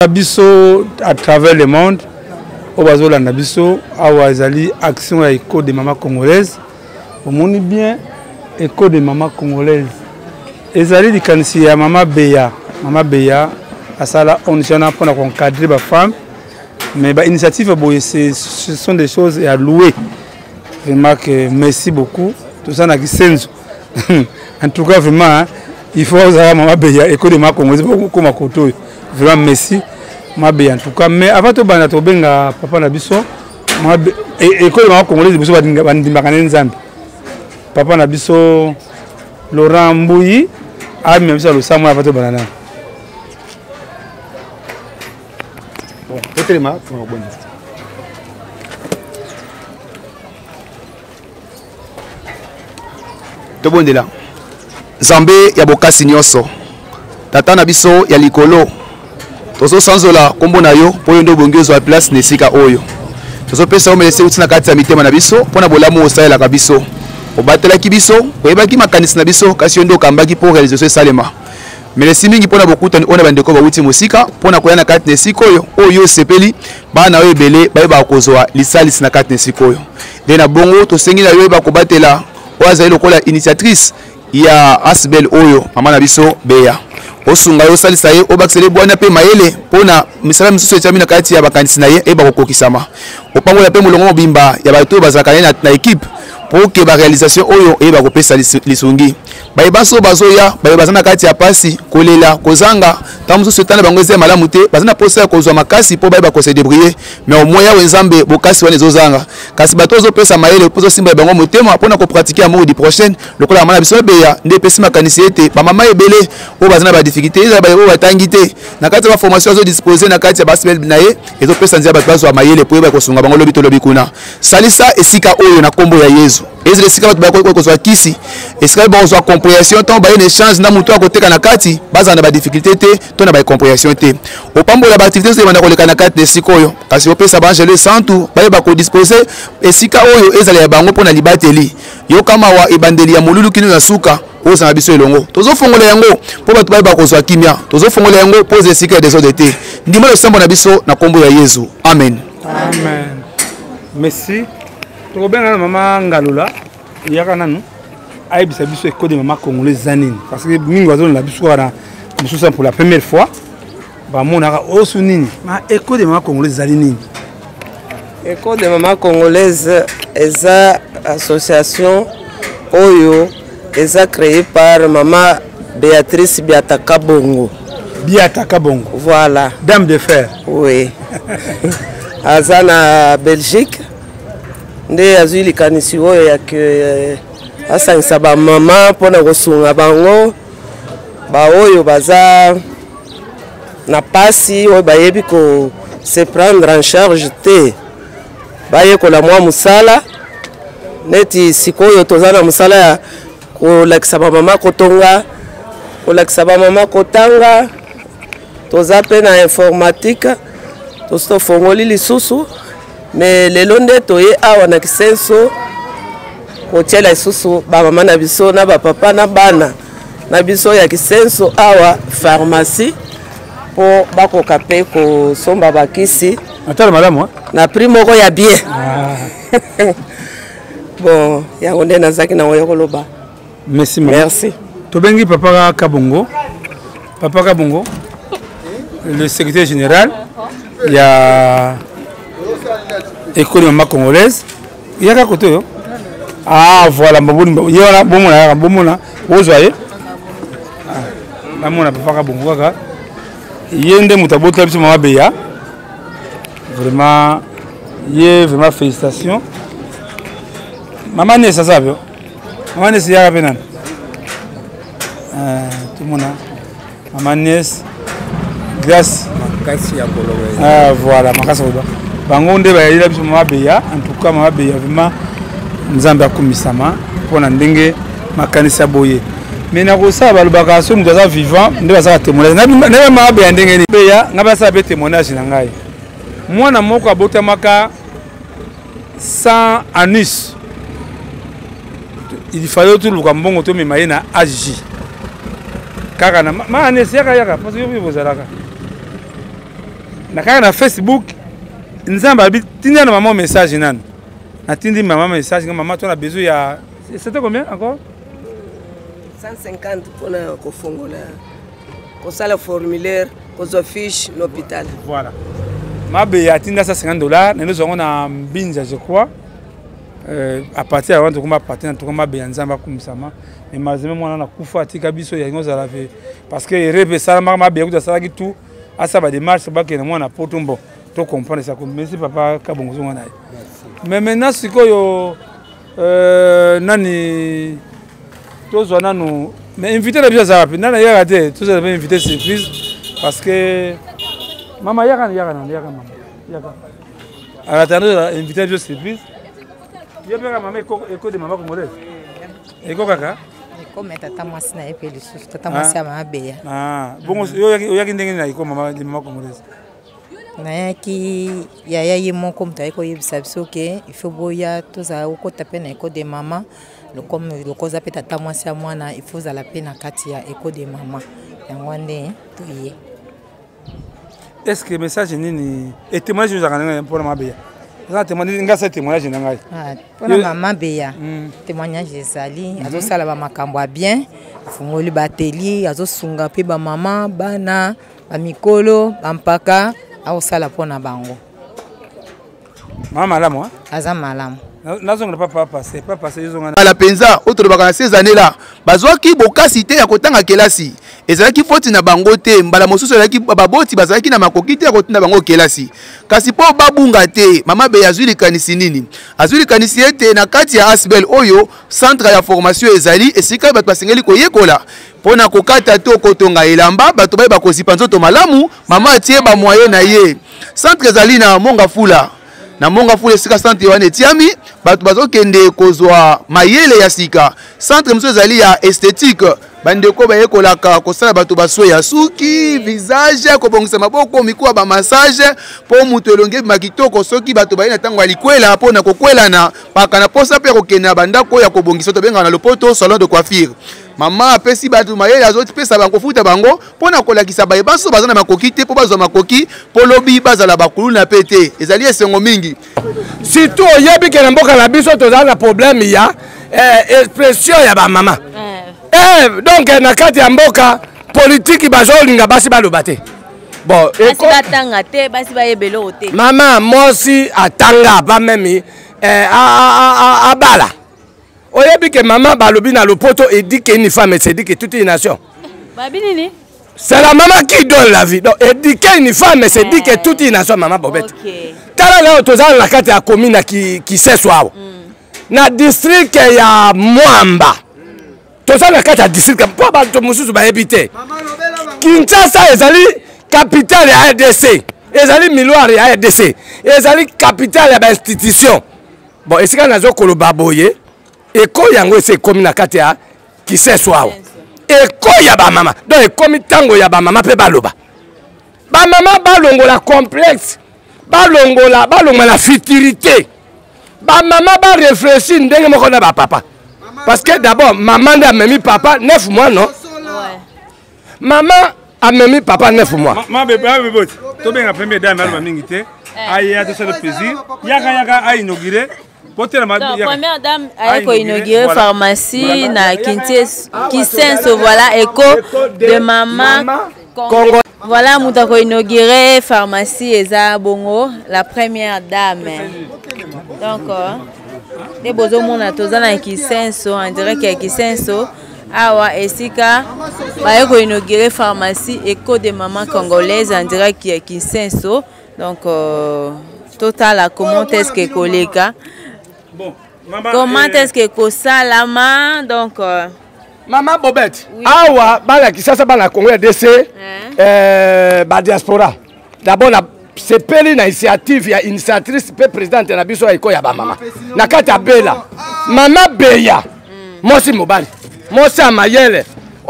Biso à travers le monde oyo bazolanda biso awa ezali action ya eco de mama congolaise. Omoni bien eco de mama congolaise ezali likanisi ya mama Beya. Mama Beya asala ONG wana mpona koencadre bafemme, mais bainitiative boye ce sont des choses ya louer vraiment que merci beaucoup. Toza na kisenzo en tout cas vraiment hein, il faut ozala mama Beya eco de mama congolaise okoma koto oyo vraiment merci Mabe en tout cas. Mais avant tobanda tobenga papa na biso ekolo mama congolaise biso bandimaka nde Nzambe. Papa na biso Laurent Mbuyi amema biso ya losambo avant tobanda nano. Bon, totelema mpona kobondela. Tobondela. Nzambe ya bokasi nyonso, tata na biso ya likolo, tozosanzola nkombo na yo mpo yo nde obongi ozwa place na esika oyo. Tozopesa yo melesi euti na kati ya mitema na biso mpo na bolamu osalelaka biso. Obatelaki biso, oyebaki makanisi na biso, kasi yo nde okambaki mpo realisation esalema. Melesi mingi mpo na bokutani oyo na bandeko bawuti mosika mpo na koya na kati na esika oyo, oyo yo osepeli bana na yo ebele bayebaka kozwa lisalisi na kati na esika oyo. Nde na bongo tosengi na yo oyeba kobatela oyo azali lokola initiatrice ya asbel oyo, mama na biso Beya. Osunga ye, osalisa ye, obakisela ye bwanya mpe mayele mpo na misala misusu etiami na kati ya makanisi na ye eyeba kokokisama. Opambola mpe molongo mobimba ya bato oyo bazalaka na ye na ekipe mpo ke ba réalisation oyo eyeba kopesa lisungi. Baye banso bazoya, baye baza na kati ya pasi, kolela, kozanga, ntango mosusu etanda bango eza ya malamu te, baza na posa ya kozwa makasi mpo bayeba kose débrouiller, mais au moins Yawe Nzambe bokasi wana ezozanga. Kasi bato ozopesa mayele mpo ozosimba bango motema mpo na kopratike amour du prochain, lokola mama na biso Beya nde epesi makanisi ete bamama ebele oyo baza na ba difficulté, ezala baye oyo batangi te, na kati ya ba formation azodispose na kati ya ba na ye, ezopesa nzela bato bazwa mayele mpo oyeba kosunga bango lobi to lobi kuna. Salisa esika oyo na nkombo ya Yezu. Ezala esika bato bakoki kozwa kisi, esika bakozwa comprehension ntango baye na échange na moto akoteka na kati, bazala na ba difficulté te to na ba comprehension te. Opambola ba activité ebanda koleka na kati na esika oyo, kasi opesa ba angelo esantu bayeba kodispose esika oyo ezala ya bango mpo na libateli. Yoka mawa ebandeli ya molulu kino na suka, ozala biso elongo. Tozofongola yango mpo bato bayeba kozwa kimia, tozofongola yango mpo eza esika ya desordre te. Ndima losambo na biso na nkombo ya Yezu, amen. Amen. Merci. Tokobenga na mama Ngalula, yaka nanu ayebisa biso ekode mama congolais eza nini, parce que mingi bazolanda biso kaka na mosusu pour la première fois bamonaka osu nini ma ekode mama congolais ezali nini. Ekode mama congolaise eza association oyo eza créée par mama Béatrice Biata Kabongo. Biata Kabongo. Voilà. Dame de fer. Oui. Aza na Belgique. Nde azwi likanisi oyo ya ke asangisa ba mama mpona kosunga bango baoyo baza na pasi, oyo bayebi ko se prendre en charge te, bayekola mwa mosala. Neti sikoyo toza na mosala ya kolakisa ba mama kotonga, kolakisa ba mama kotanga, toza pe na informatique, tosi tofongoli lisusu. Mais lelo nde toye awa na Kisenso kotiela lisusu ba mama na biso na ba papa na bana na biso ya Kisenso awa pharmacie po bakoka pe kosomba bakisi. Atala malamu, hein? Na prix moko ya bien. Bon, yango nde nazalaki nango ya koloba. Merci, mama. Merci. Tobengi papa Kabongo. Papa Kabongo, le secrétaire général ya école mama congolaise. Yaka koto yo. Ah voilà, mbaboni ye wana bomona yaka bomona bozwa ye. Ah, namona papa Kabongo kaka. Ye nde moto abotela biso mama Beya. Vraiment ye vraiment félicitations. Mama Nessa aza wapi? Mama Nessa yaka pe nani? Tumona Mama Nessa Grâce makasi ya koloba. Ah voilà, makasi ya koloba. Bango nde bayela biso mama Beya. En tout cas mama Beya vraiment Nzambe akumisama mpona ndenge makanisi ya boye. Mais na kosala balobaka soki moto aza vivant nde basala témoignage. Na mama Beya ndenge nini? Beya ngai basala pe témoignage na ngai. Mwana moko abotamaka sans anus. Il fallait toluka mbongo tomema ye na AJ. Kaka na ma anus yaka yaka parce que yo bozalaka. Na kaka na Facebook Nzambe abi tinda na maman message nanu. Natindi maman message nga maman toi na besoin ya c'était combien encore? 150 mpona kofongola kosala formulaire kozwa fiche na hôpital. Voilà. Mabe atinda 150 dollars nendo zongo na Mbinza je crois. Euh, à partir ya wana tokoma parti na tokoma mabe ya Nzambe akumisama mais malheureusement mwana na kufa atika biso ya ngozala ve parce que erreur esalamaka mabe kuta asalaki tout asala ba démarche bakende mwana poto mbo to comprendre ça merci papa kabongo zonga na ye mais maintenant sikoyo euh, nani tozwa nanu mais invité na biso aza wapi nani ayaka te tozala mpe invité surprise parce que mama yaka yaka nanu yaka mama yaka alatanda invité na biso surprise yo mpe kaka mama eko de mama congolaise eko kaka ekoma tata mwasi na ye mpe lisusu tata mwasi ya mama beya ah, bongo oyaki ndenge nini na eko mama congolaise Nayaki yaya ye moko moto ayaki koyebisa biso ke il faut boya tozala okota mpe na eco de mama lokola oza mpe tata mwasi ya mwana il faut ozala mpe na kati ya eco de mama yango wana nde toye. Est ce que message nini et témoignage ozalaka ndenge mpona mabeya eza témoignage nga sa témoignage na ngai ah, mpona mama beya hmm. témoignage ezali hmm. azosala bamakambo ya bien afungoli baatelier azosunga mpe bamama bana bamikolo bampaka akosala mpo na bango. Mama malamu aza malamu. Nazongela papa passe papa passe ezonga ala mpenza oyo tolobaka na ces années là bazwaki bokasi te ya kotanga kelasi ezalaki foti na bango te mbala mosusu ezalaki baboti bazalaki na makoki te ya kotinda bango kelasi kasi mpo babunga te mama bey azwi likanisi nini azwi likanisi ete na kati ya asbel oyo centre ya formation ezali esika bato basengeli koyekola mpo na kokata to kotonga elamba bato bayeba kozipa nzoto malamu mama atie bamoye na ye centre ezali na mongafula na mongafula esika centre wana etiami bato bazokende kozwa mayele ya sika centre mosusu ezali ya esthétique bandeko bayekolaka kosala bato baswe ya suki visage kobongisa maboko mikuwa bamassage mpo moto elongi ebima kitoko soki bato baye na ntango ya likwela mpo na kokwelana baka na mposa mpe ya kokende na bandako ya kobongisa tobengaka na lopoto salon de coiffure mama apesi bato mayele azopesa bango kofuta bango mpo na kolakisa baye banso baza na makoki te mpo bazwa makoki mpo lobi bazala bakuluna mpe te ezali esengo mingi surtout oyebi ke na mboka na biso tozala na problème ya eh, expression ya bamama eh. eh, donc na kati ya mboka politiki bazolinga basi baloba te bon basi batanga te basi bayeba eloko te mama mwasi atanga ba meme eh, abala oyebi ke mama balobi na lopoto éduque une femme c'est éduque toute une nation babi nini c'est la maman qui donne la vie donc éduquer une femme c'est éduquer eh. toute une nation mama bobete okay. tala nayo tozala na kati ya commune ya kiseso awa mm. na district ya mwamba toza na kati ya district mpo bato mosusu bayebi te kinshasa ezali capitale ya rdc ezali miloire ya rdc ezali capitale ya bainstitution bon esika nazo koloba boye eko yango esi ekomi na kati ya kiseso awa eko ya bamama donc ekomi ntango ya bamama mpe baloba bamama balongola complexe balongola balongola na futurité bamama bareflechir ndenge moko na bapapa parce que d'abord mama nde amemi papa 9 mois non ouais. mama amemi papa 9 mois mabeboti tobenga premier dame aloba mingi te eh. aya tosala plaisir yaka yaka ainaugure première dame aye koinaugure pharmacie na kisenso voilà eco de mama Congo. Voilà moto akoinaugure pharmacie eza bongo la première dame donc euh, nde bozomona toza na kisenso en direct ya kisenso awa esika baye koinaugure pharmacie eco de maman congolaise en direct ya kisenso donc euh, totala comment est ce que ekoleka comment euh, est ce que ekosalama donc euh, mama bobette oui. awa bana kisasa bana congo ya dc eh. euh, badiaspora d'abord na sepeli na initiative ya initiatrice mpe présidente na biso ya eko ya bamama na kati ya bela mama beya mm. mwasi mobali mwasi ya mayele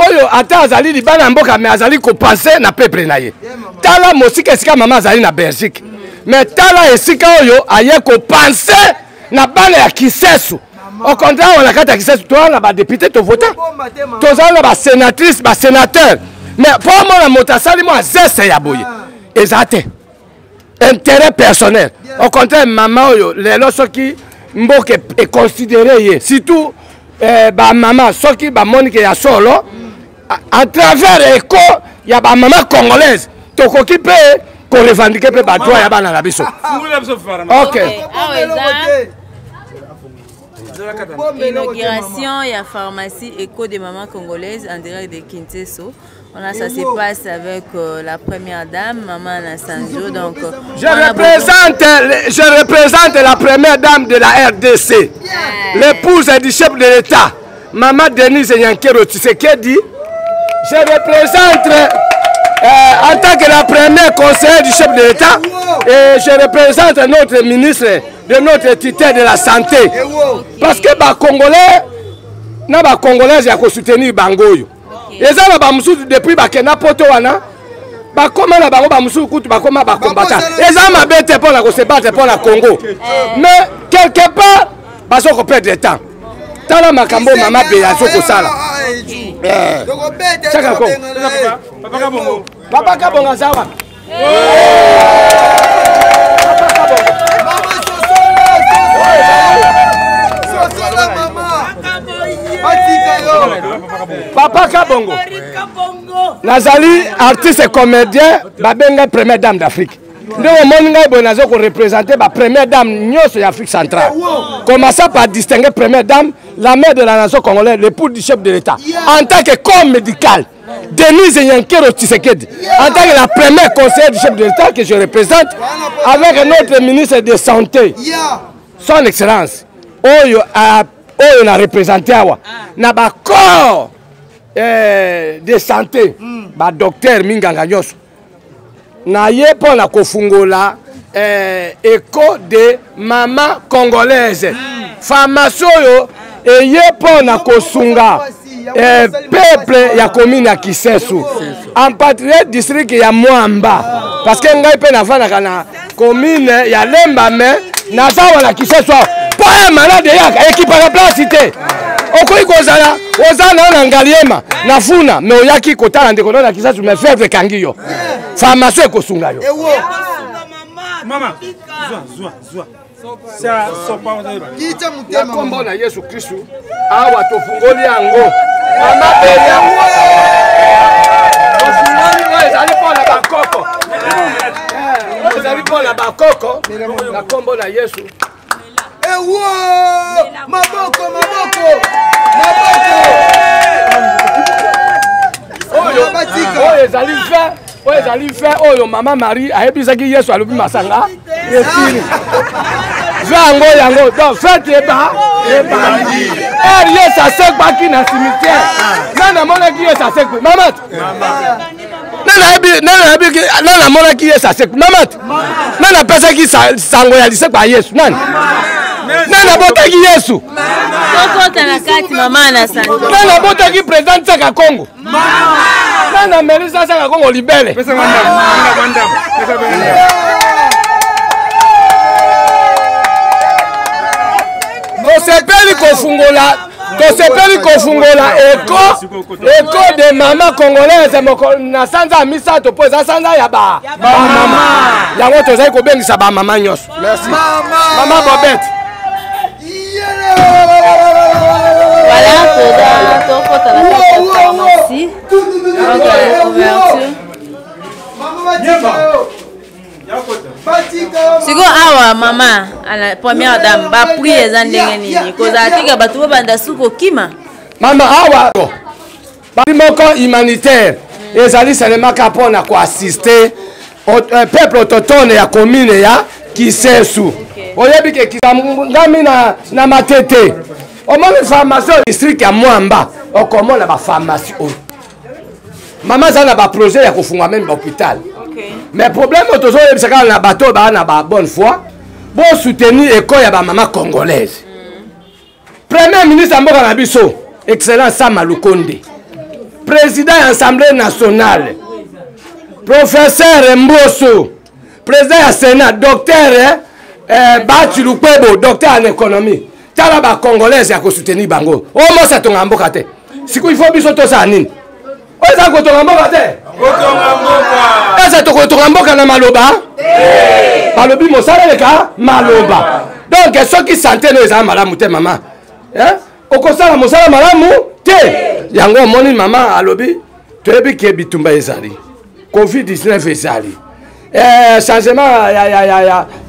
oyo ata azali libanda ya mboka me azali kopense na peuple na ye tala mosika esika mama azali na belgique me tala esika oyo aye kopense na bana ya kisesu au contraire awa na kati ya kisesu toza na badepute tovota tozala na basénatrice basénateur mais mpo omona moto asali mwa zeste ya boye eza te. Intérêt personnel. Au contraire, mama oyo lelo soki mboka econsidere ye, surtout eh, bamama soki bamoni ke ya solo à travers eko ya bamama congolaise, tokoki mpe korevendike mpe badroit ya bana na biso. Ok, inauguration ya pharmacie Echo de Maman Congolaise en direct de Kinteso. Voilà, ça se passe avec la première dame, Maman Nassanjo. Donc, je représente la première dame de la RDC, yeah. L'épouse du chef de l'État, Maman Denise Nyankero Tshisekedi. Je représente en tant que la première conseillère du chef de l'État, et je représente notre ministre de notre tutelle de la santé. Parce que les Congolais, na ba Congolais ya ko soutenir bango oyo. Eza na ba mususu depuis bakenda poto wana bakoma na bango, bamosusu kutu bakoma bakombata. Eza mabe te mpo na kose battre mpo na Congo, mais quelque part bazo koperdre temps. Tala makambo mama Beya azo kosala. Papa Kabongo aza wapi? Papa Kabongo, nazali artiste comédien, babenga première dame d'Afrique. Nde omoni ngai boye, naza koreprésente bapremière dame nyonso ya Afrique centrale, commençant par distinguer première dame, la mère de la nation congolaise, l'épouse du chef de l'État, en tant que corps médical, Denise Nyankero Tshisekedi, en tant que la première conseillère du chef de l'État que je représente, avec notre ministre de Santé, son excellence, oyo, oyo na représenté awa, na ba corps de santé, ba docteur minganga nyonso, na ye mpo na kofungola écho de mama congolaise, pharmacie oyo eye mpo na kosunga peuple ya commune ya Kisesu, en particulier district ya Mwamba, parce que ngai mpe navandaka na commune ya Lemba, mais naza wana Kisesu awa mpo ya malade eyaka ekipaka place te. Okoki kozala oza na na Ngaliema na Funa, mais oyaki kotala ndeko na Kisesu, mais fièvre ekangi yo, pharmacie ekosunga yo. Mama, zwa, zwa, zwa. Na nkombo na Yesu Kristu, awa tofungoli yango. Mama Beya, tofungoli oyo ezali mpo na bakoko, oyo ezali mpo na bakoko, na nkombo na Yesu. Ewo! Maboko, maboko, maboko! Oyo ezali vin, oyo ezali vin oyo mama Marie ayebisaki Yesu, alobi masanga esili. Vin yango yango, donc fete eba ebandi. Ere Yesu asekwaki na cimetière, nani amonaki Yesu asekwi? Mama, nani ayebi nani amonaki Yesu asekwi? Mama, nani apesaki sango ya lisekwa ya Yesu? Nani nani abotaki Yesu? Tokota na kati, mama na sango. Nani abotaki président Tsaka Congo? Nani amelisa Tsaka Congo libele? Tosepeli kofungola, tosepeli kofungola eko de mama congolaise na sanza ya misato, mpo eza sanza ya bamama. Yango tozali kobengisa bamama nyonso. Merci, mama Bobette. Voilà, toza tokota na kati ya pharmacie. Donc ouverture. Sikoyo awa mama ala première dame, baprix eza ndenge nini? Kozala tika bato babanda su kokima. Mama, awa bali moko humanitaire ezali seulement ka mpona koassiste peuple autochtone ya commune ya Kisesu. Oyebi ke kisangami na Matete, omoni pharmacie oyo, district ya Mwamba, okomona bapharmacie oyo. Mama aza na baprojet ya kofunga meme bahôpital, mais problème oyo tozoyebisa kaka na bato oyo baa na babonne foi, bosoutenir école ya bamama congolaise. Premier ministre ya mboka na biso, excellence Sama Lukonde, président ya Assemblée nationale, professeur Mboso, président ya Sénat, docteur Bati Lukwebo, docteur en économie. Tala bacongolaise ya kosoutenir bango. Oyo mosi atonga mboka te. Sikoyo il faut biso tosala nini? Oyo eza kotonga mboka te, eza tokotonga mboka na maloba. Balobi mosala eleka maloba. Donc soki sante no ezala malamu te mama, eh? Okosala mosala malamu te. Yango omoni mama alobi toyebi ke bitumba ezali, covid-19 ezali, changement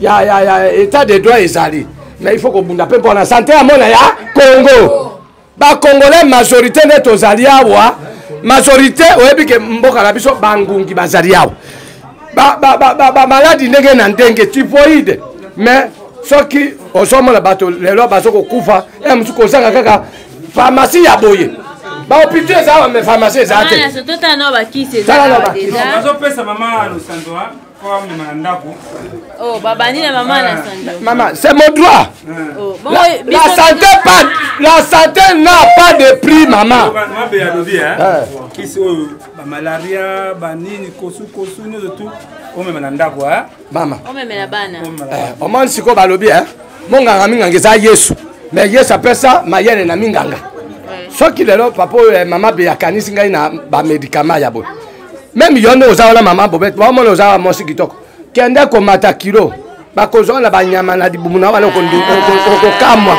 ya état de droit ezali, mais il faut kobunda mpe mpona sante ya mona ya Congo. Bacongolais majorité nde tozali awa, majorité oyebi ke mboka na biso bangungi bazali awa, bamaladi ndenge na ndenge, typhoïde. Mais soki ozomona bato lelo bazo kokufa, e mosusu kozanga kaka pharmacie ya boye, bahôpitaux eza awa, mais pharmacie eza te. Totala nao bakisi. Tala nao bakisi. Bazopesa mama Losanto po amema na ndako. Oh, babandi na mama na sanjo. Maman, c'est mon droit. Oh, bon, La santé, pas, la santé n'a pas de prix, maman. Mabe alobi kisi oyo bamalaria banini kosukosu nyonso tu omema na ndako. Mama, omemela bana. Omoni sikoyo balobi monganga minganga eza Yesu, mais Yesu apesa mayele na minganga. Soki lelo papa oyo, mama be akanisi ngai na bamédicament ya boye, même yo nde oza wana, mama Bobete, baomona oza mwasi kitoko, kende komata kilo, bakozwa na banyama na libumu na wana, okokamwa.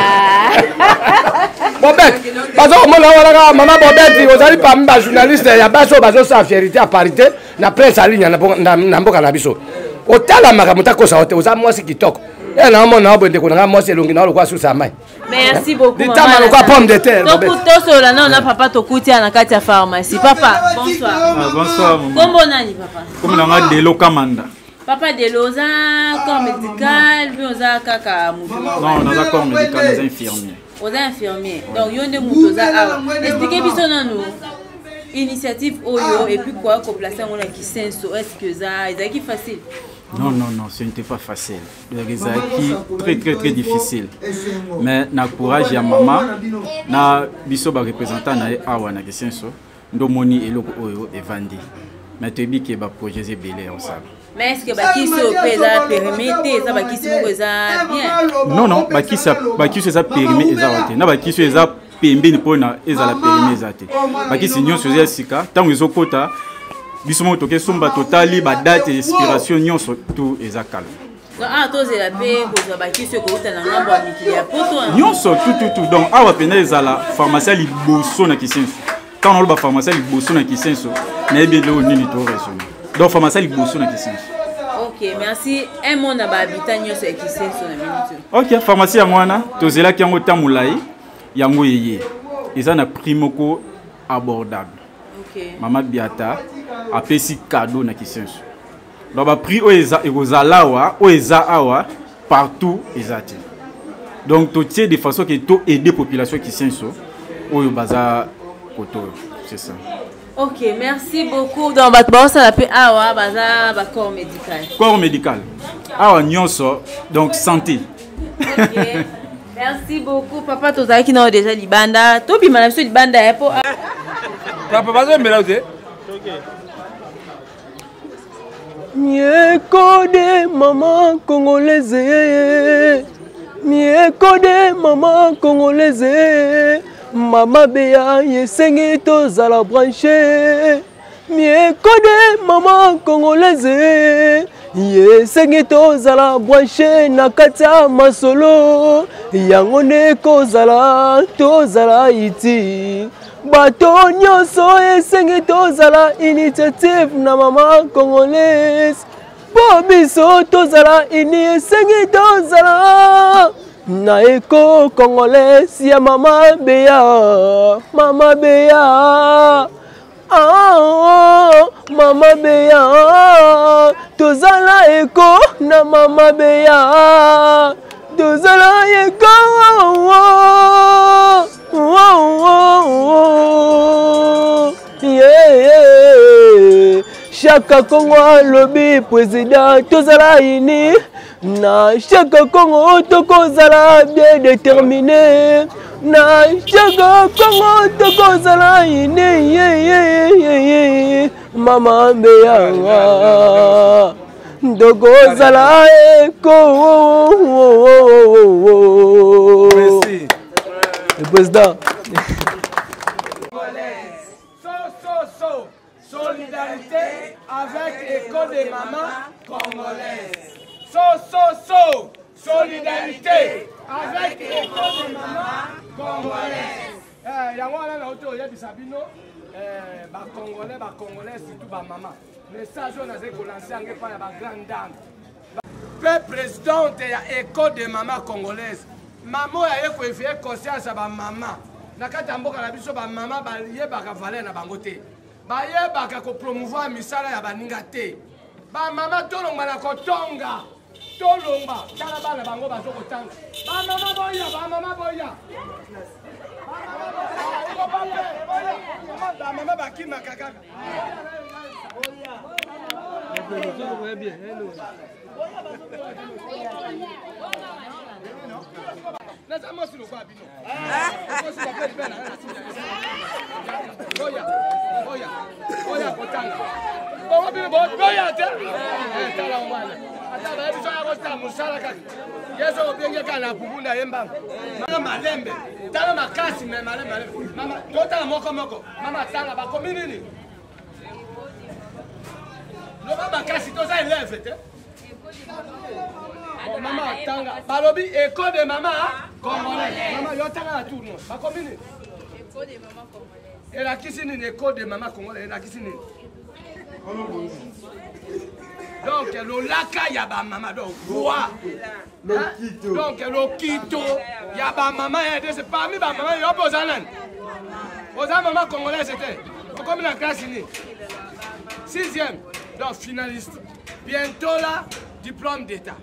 Bobete baza komona wana kaka mama Bobete, ozali parmi bajournaliste ya basi oyo bazosala fierité ya parité na presse aligne na mboka na biso. Otalamaka moto akosa yo te, oza mwasi kitoko. E na omona yo boye, ndeko na ngai mwasi, elongi na yo lokola susa ya mai. Merci beaucoup. Litama lokola pomme de terre. Tosolola nano na papa, tokuti ya na kati ya pharmacie. Papa, bonsoir. Ah, bonsoir maman. Kombo nani, papa? Kombo na nga Delo Kamanda. Papa Delo, oza corps médical mpe oza kaka motu? Non, naza corps médical, naza infirmier. Oza infirmier, donc yo nde motu oza awa. Explike biso nanu initiative oyo et puis quoi koplace yango na Kisenso. Est ce que eza ezalaki facile? Non, non, non, ce n'était pas facile. Donc, ezalaki très, très, très difficile. Mais na courage ya mama, na biso ba représentant na ye awa na Kisenso, ndomoni eloko oyo evandi. Mais toyebi ke ba projet eza ebele ya kosala. Mais est ce que bakisi oyo mpe eza périmé te? Eza bakisi moko eza bien? Non, non, bakisi bakisi eza périmé eza wa te. Na bakisi oyo eza pembeni mpona ezala périmé eza te. Bakisi nyonso eza ya sika. Ntango ezokota biso moko toke somba, totali badate expiration nyonso, tout eza calme. Donc awa tozela mpe kozwa bakisi oyo kouta na ngambo ya mikili ya poto? Nyonso, tout, tout, tout. Donc awa mpenza ezala pharmacie ya liboso na Kisenso. Ntango naloba pharmacie ya liboso na Kisenso, nayebi eloko nini to raisonne. Donc pharmacie ya liboso na Kisenso. Ok, merci. Un mot na bahabitant nyonso ya Kisenso na minute. Ok, pharmacie yango wana tozelaki yango ntango molai, yango eye eza na prix moko abordable. Mama Biata apesi cadeau na Kisenso. Donc baprix oyo eza ekozala awa, oyo eza awa partout eza te. Donc totie de façon ke to aider population Kisenso oyo baza koto oyo, c'est ça. Ok, merci beaucoup. Donc bato baosala mpe awa baza bacorps médical? Corps médical awa nyonso, donc santé. Ok, merci beaucoup papa. Tozalaki nao déjà libanda, tobima na biso libanda ya po. Papa, bazombela te. Miekode mama congolaise, miekode mama congolaise, mama Beya esengi tozala branche. Miekode mama congolaise esengi tozala branche na kati ya masolo yango nde kozala tozala iti bato nyonso. Esengi tozala initiative na mama congolaise mpo biso tozala ini. Esengi tozala na eko congolaise ya mama Beya, mama Beya. Ah, mama Beya, tozala eko na mama Beya, tozala eko. Yeah. Chaka Kongo alobi président tozala ini na Chaka Kongo, tokozala bien déterminé na Chaka Kongo, tokozala ini. Mama Mbeyanga, tokozala eko. Le président. So, so, so. Solidarité avec École des mamans congolaises. So so so solidarité avec école de mama congolaise. Eh, yango wana nauti oyebisa bino eh, bacongolais bacongolais surtout bamama message oyo nazali kolanse yango epai ya bagrande dame mpe présidente ya école de mama congolaise mama oyo aye koeveye conscience ya bamama na kati ya mboka na biso bamama bayebaka valeur na bango te bayebaka kopromouvoir misala ya baninga te bamama tolongba na kotonga tolongba tala bana bango bazo kotanga bamama boya bamama boya bamama bakimaka kaka naza mwasi lokola bino oya oya kotanga bongo bino boya te eh, tala wana ata bayebi so ya kosala mosala kaka ye soki obenge kaka na pupu na ye mbango mama malembe tala makasi me malembe malembe mama totala moko moko mama tanga bakomi nini loba makasi toza eleve te mama tanga balobi eko de mama congolais mama yo tanga na tour no bakomi nini elakisi nini eko de mama congolais elakisi nini donc lolaka ya bamama donc roi donc lokito ya bamama ya rdc parmi bamama yo mpe oza nani oza mama congolaise te okomi na classe nini sixième donc finaliste bientôt là diplôme d'état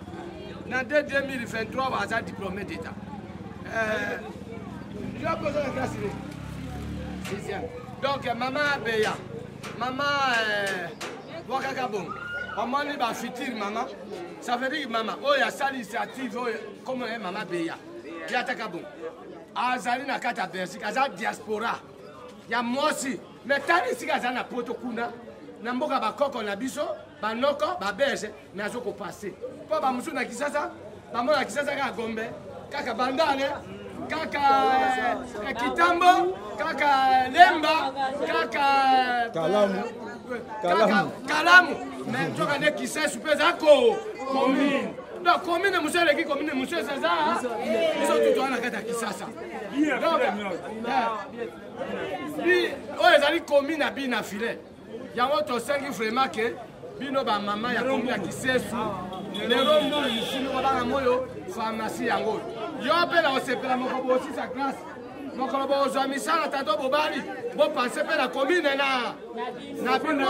na 2023 baza diplômé d'état euh, yo mpe oza na classe nini sixième donc mama abeya mama euh, bwakaka bongo omoni bafuture mama ça veut dire mama oyo asali initiative oyo komona ye mama beya ye ataka bongo azali na kati ya belgique aza diaspora ya mwasi me tala esika aza na poto kuna na mboka bakoko na biso banoko babelge me azo kopase mpo bamosusu na kisasa bamona kisasa kaka gombe kaka bandale kaka eh, kitambo kaka lemba kaka kalamu kaka kalamu me nzoka nde kisesu mpe eza ko commune donc commune mosusu eleki commune mosusu eza biso tutu wana na kati ya kisasa donc eh, oyo ezali commune ya bina filet yango tosengi vraiment ke bino bamama ya komi ya kisesu lelo mbulu lisimi kobanga moyo pharmacie yango oyo yo mpe na kosepela moko bosisa classe mokolo bokozwa misala tato bobali bopense mpe na commune na na bino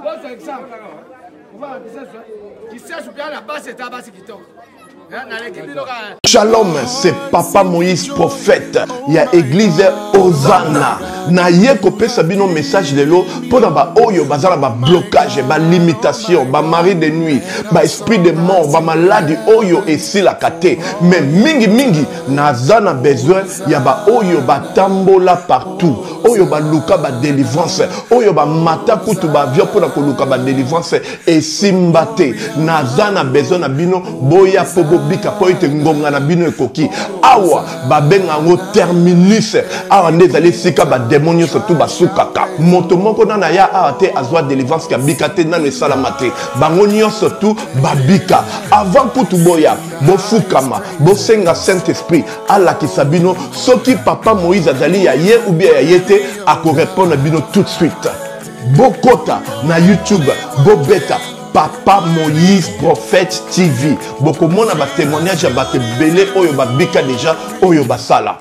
bozwa exemple kisesu kisesu mpe na basi eta basi kitoko Shalom, c'est Papa Moïse prophète. Il y a église Hosanna. Na ye kopesa bino message lelo pona ba oyo bazala ba blocage, ba limitation, ba mari de nuit, ba esprit de mort, ba maladie oyo esilaka te. Mais mingi mingi naza na besoin ya ba oyo ba tambola partout, oyo ba luka ba délivrance, oyo ba mata kutu ba avion pona koluka ba délivrance esimba te naza na besoin na bino boya mpo bobika mpo ete ngonga na bino ekoki awa babenga yango terminus awa nde ezali esika bademo nyonso tu basukaka moto moko nano aya awa te azwa delivrance kabika te nano esalama te bango nyonso tu babika avant kutu boya bofukama bosenga saint esprit alakisa bino soki papa moïse azali ya ye ou bien ya ye te akorepondre bino tout de suite bokota na youtube bobeta papa moïse prophète tv bokomona batémoignage ya bato ebele oyo babika deja oyo basala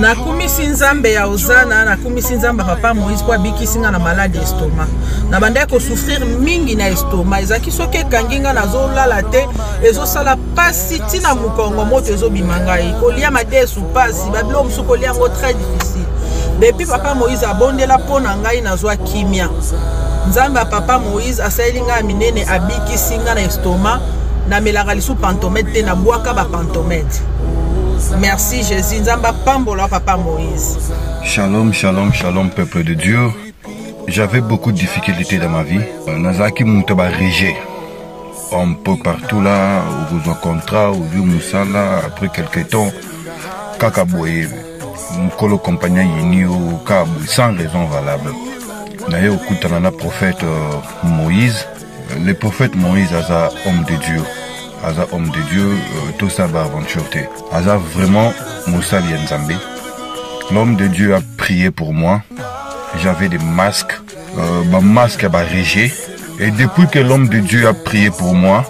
nakumisi nzambe ya ozana nakumisi nzambe ya papa moïse mpo abikisi nga na maladi estoma nabandaki kosouffrir mingi na estoma ezalaki soki ekangi nga nazolala te ezosala mpasi ntina mokongo moto ezobima ngai kolia madesu mpasi babiloko mosusu kolia yango très difficile depuis papa moïse abondela mpo na ngai nazwa kimia nzambe ya papa moïse asaleli ngai ya minene abikisi ngai na estoma namelaka lisu pantomède te nabwaka bapantomède merci jésus nzambe apambola papa moïse shalom shalom shalom peuple de dieu j'avais beaucoup de difficultés dans ma vie nazalaki moto ba rejet un peu partout là okozwa contrat ozwi mosala après quelque temps kaka boye mokolo compagnie ayini yo kaka boye sans raison valable naye okutana na prophète euh, moïse le prophète moïse aza homme de dieu aza homme de Dieu, euh, tosala ba aventure te. Aza vraiment mosali ya Nzambe. L'homme de Dieu a prié pour moi. J'avais des masques, euh, ba masque ya ba rejet. Et depuis que l'homme de Dieu a prié pour moi,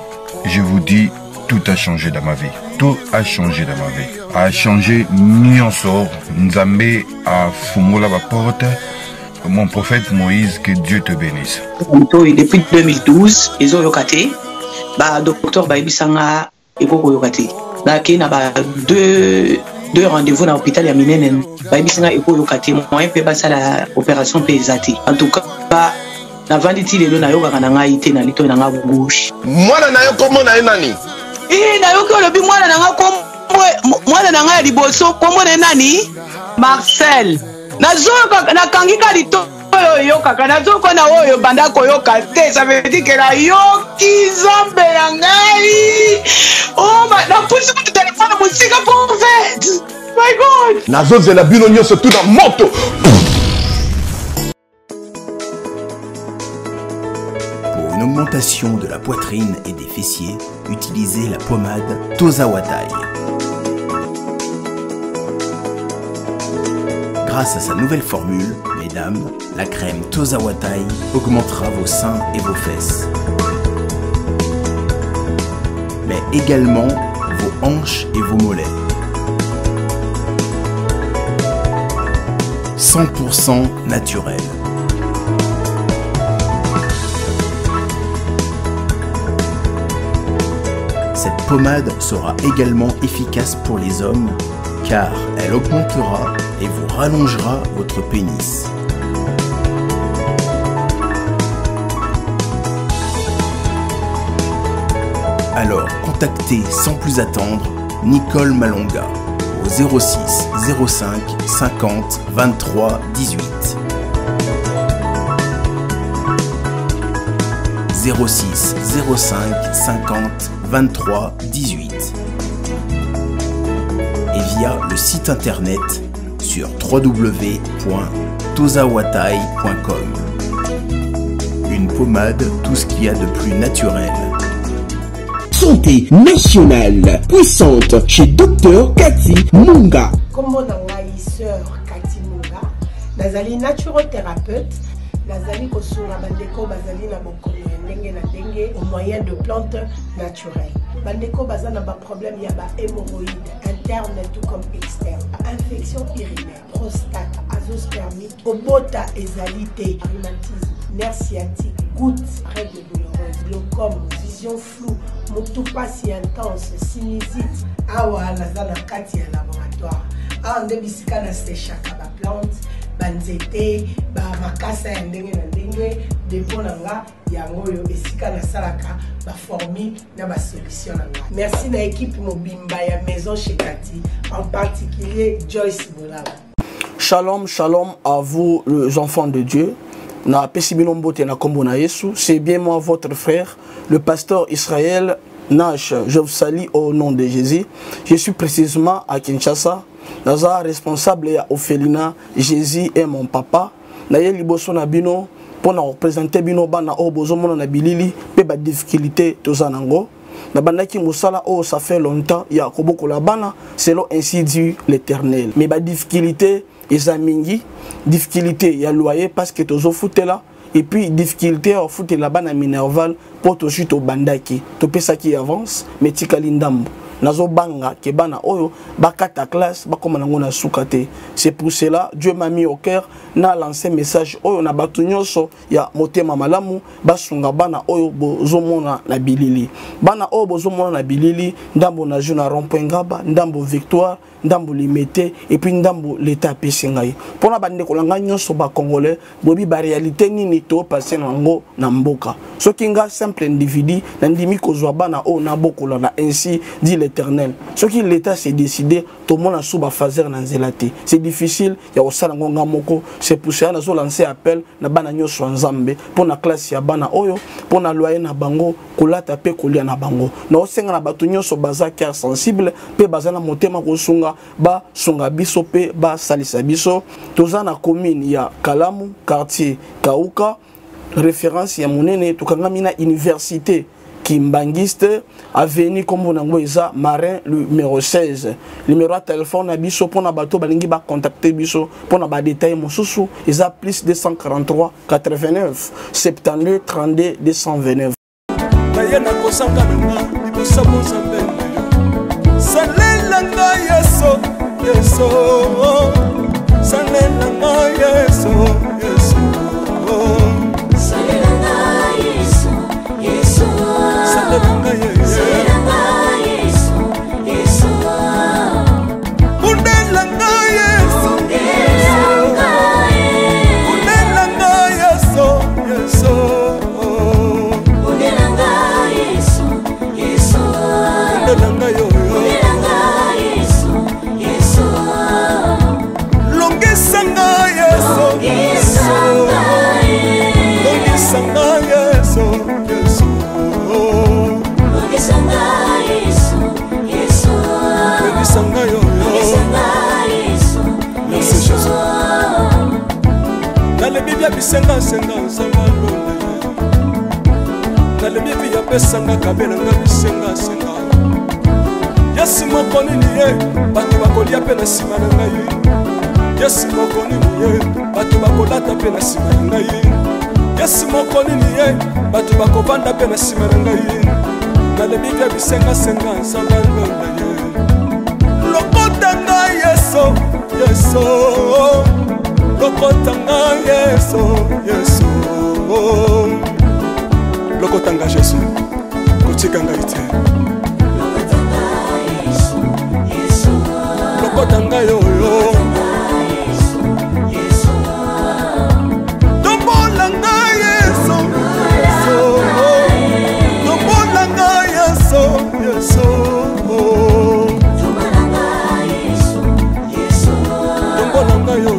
je vous dis, tout a changé dans ma vie. Tout a changé dans ma vie. A changé nyonso. Nzambe a fungola ba porte. Mon prophète Moïse, que Dieu te bénisse. Depuis 2012, ezoyoka te. Ba docteur bayebisa nga ekoki koyoka te. Nakei na ba deux deux rendez-vous na hôpital ya minene bayebisi nga ekoyoka te moyen mpe basala opération mpe eza te en tout cas navandi ti lelo nayokaka na ngai te na litoi na nga gauche mwana na yo kombo na ye nani ee nayoki olobi mwana na nga kombo mwana na ngai ya liboso kombo na ye nani marcel nazoyoka nakangi ka litoi oyo oyokaka nazoyoka na oyo banda koyoka te ça veut dire que nayoki nzambe na ngai oh, napusi kutu telefone mosika prophète my god nazozela bino nyonso tu na moto. Pour une augmentation de la poitrine et des fessiers, utilisez la pommade Tozawatai. Grâce à sa nouvelle formule, mesdames, la crème Tozawatai augmentera vos seins et vos fesses. Mais également vos hanches et vos mollets. 100% naturel. Cette pommade sera également efficace pour les hommes car elle augmentera et vous rallongera votre pénis. Alors, contactez sans plus attendre Nicole Malonga au 06 05 50 23 18. 06 05 50 23 18 et via le site internet sur www.tozawatai.com. Une pommade, tout ce qu'il y a de plus naturel. Santé nationale puissante chez Dr Cathy Munga. Kombo na ngai sœur Cathy Munga, nazali naturothérapeute, nazali kosunga bandeko bazali na bokono ya ndenge na ndenge au moyen de plantes naturelles. Bandeko baza na ba problème ya ba hémorroïdes interne tout comme externe, infection urinaire, prostate, azoospermie, kobota ezali te, rhumatisme, nerf sciatique, goutte, règles douloureuses, glaucome, vision floue, mutu pasi intense, sinusite. Awa naza na kati ya laboratoire. Awa nde bisika na sechaka ba plante, ba nzete, ba makasa ya ndenge na ndenge. Depot na nga yango oyo esika nasalaka ba formule na ba solution na nga. Merci na equipe mobimba ya Maison chez Cathy, en particulier Joyce Bolaba. Shalom, shalom à vous les enfants de Dieu. Na pesi bino mbote na kombo na Yesu. C'est bien moi votre frère, le pasteur Israël Nash. Je vous salue au nom de Jésus. Je suis précisément à Kinshasa. Naza responsable ya orphelinat Jésus est mon papa. Na ye liboso na bino pour na représenter bino bana oyo bozomona na bilili pe ba difficulté toza nango. Nabandaki mosala oyo ça fait longtemps ya kobokola bana selon ainsi dit l'Éternel. Mais ba difficulté eza mingi, difficulté ya loyer parce que tozofutela, et puis difficulté ya kofutela bana minerval po tozwi tobandaki, topesaki avance mais tikali ndambo. Nazobanga ke bana oyo bakata classe bakoma nango na suka te. C'est pour cela Dieu m'a mis au cœur na lancer message oyo na bato nyonso ya motema malamu basunga bana oyo bozomona na bilili. Bana oyo bozomona na bilili, ndambo na jeu na rond-point Ngaba, ndambo Victoire, ndambo Limete, et puis ndambo l'État apesi ngai. Mpona bandeko na ngai nyonso ba Congolais, boyebi ba réalité nini to passer nango na mboka. Soki nga simple individu nandimi kozwa bana oyo nabokola na ainsi dit l'Éternel. Soki l'État s'est décidé, tomona sous ba phaser na nzela te. C'est difficile ya kosala ngo nga moko. C'est pour cela nazo lancer appel na bana nyonso ya Nzambe mpona classe ya bana oyo, mpona loyer na bango, kolata pe kolia na bango. Naosenga na bato nyonso baza cœur sensible pe baza na motema kosunga, basunga biso pe basalisa biso. Toza na commune ya Kalamu, quartier Kauka, référence ya monene, tokangami na université Kimbanguiste, avenue kombo nango eza Marin numéro 16. Numéro ya téléphone na biso pona bato balingi ba contacter biso pona ba détails mosusu eza plus 243 89 72 32 229. Naye nakosanga na nga liboso bonzambe na yo. Salela nga Yesu, Yesu, salela nga Yesu, Yesu, salela nga Yesu, Yesu, salela nga Yesu, salela nga Yesu, Yesu, bundela nga Yesu, bundela nga Yesu, bundela nga Yesu, Yesu, bundela nga Yesu, Yesu, bundela nga yo, bundela nga Yesu, Yesu, longisa nga Yesu, longisa nga Yesu, longisa nga Yesu, Yesu, longisa nga Yesu, Yesu, longisa nga yo, longisa nga Yesu, Merci Jésus. Nalebi bia bisengasenga nzanga lole, nalebi bi apesanga kabelanga bisengasenga. Yesu moko nini ye bato bakolia mpe na nsima na ngai, Yesu moko nini ye bato bakolata mpe na nsima na ngai, Yesu moko nini ye bato bakovanda mpe na nsima na ngai. Nalebi bia bisengasenga nzanga lola ye, lokota ngai Yesu, Yesu, lokota ngai Yesu, Yesu, lokota ngai Yesu, kotika ngai te, lokota ngai oyo, tombola ngai Yesu, Yesu, tombola ngai Yesu, Yesu, tombola ngai oyo,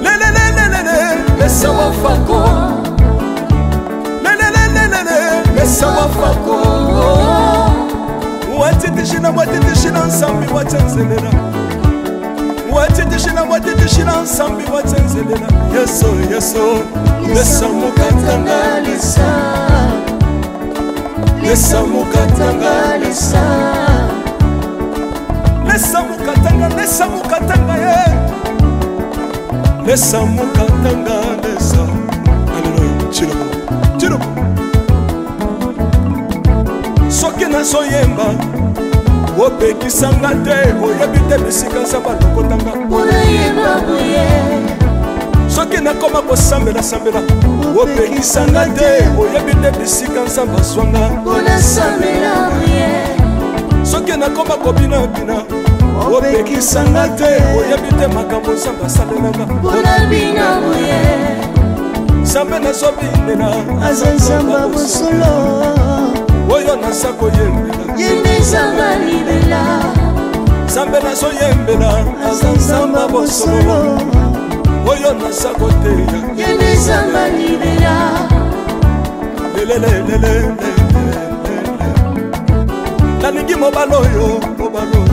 lelelelelele, lesa wafako, lelelelelele, lesa wafako, watitishina watitishina nsambi watenzelela, watitishina watitishina nsambi watenzelela, Yesu, Yesu, lesa mukatanga, lesa, lesa mukatanga, lesa, lesa mukatanga, lesa mukatanga ye, lesa mukatanga, lesa. Aleluya. Chilobo, chilobo. Soki nazoyemba opekisanga te, oyebi te bisika nzambe alokotanga. Soki nakoma kosambela-sambela opekisanga te, oyebi te bisika nzambe azwanga. Soki nakoma kobinabina opekisanga te, oyebi te makambo nzambe asalelanga. Nzambe nazobinela aza nzambe ya bosolo, oyo naza koyembela ye nde nzambe alibela. Nzambe nazoyembela aza nzambe ya bosolo, oyo naza koteya ye nde nzambe alibela. Lelelelelele, nalingi mobali oyo, mobali oyo.